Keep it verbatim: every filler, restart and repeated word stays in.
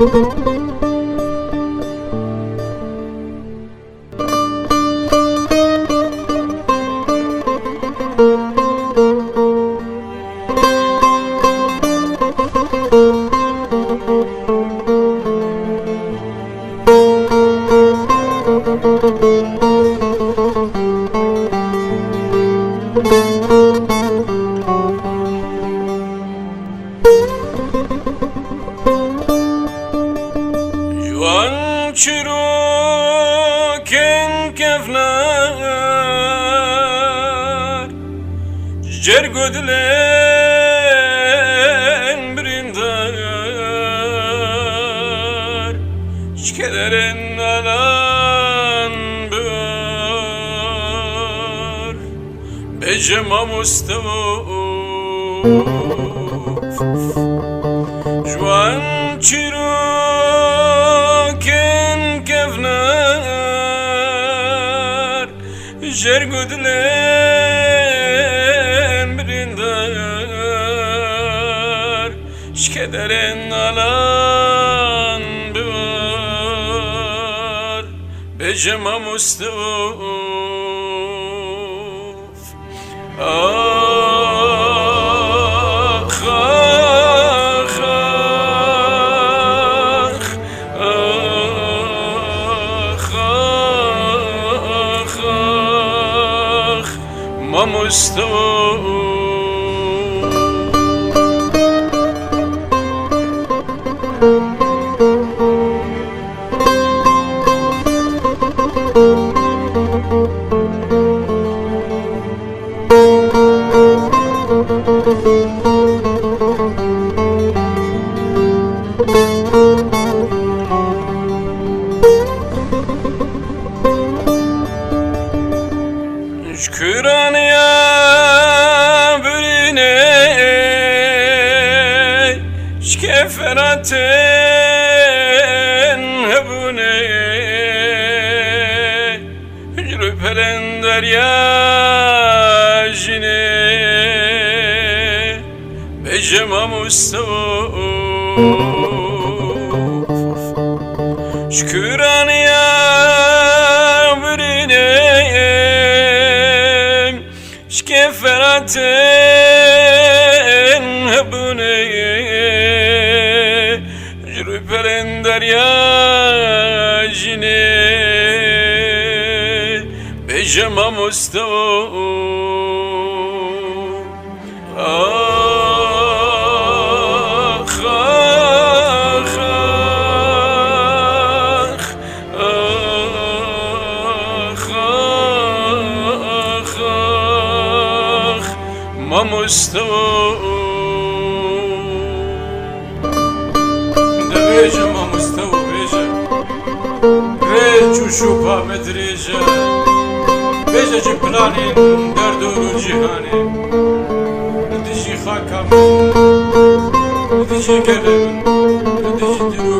Ji wan çîrokên kevnar, ji cerg û dilên birîndar, ji kederên nalan bibar. Bêje mamoste of, ji wan çîrokên kevnar, ji cerg û dilên birîndar, ji kederên nalan bibar. Bêje mamoste of. Ax, ax, ax, ax, ax, ax, mamoste. Ji Kuraniya birînê, ji kê Feratên hebûnê, ji rûpelên derya jinê, bêje mamoste of. Ji Kuraniya birînê, ji kê Feratên hebûnê, ji rûpelên derya jinê, bêje mamoste of. Ax, ax, ax, ax, ax, ax, mamoste. De bêje mamoste, bêje. Rêç û şopa me dirêj e. Bêje ji planên derdor û cîhanê. Li dijî xaka min, li dijî gelê min, li dijî dil û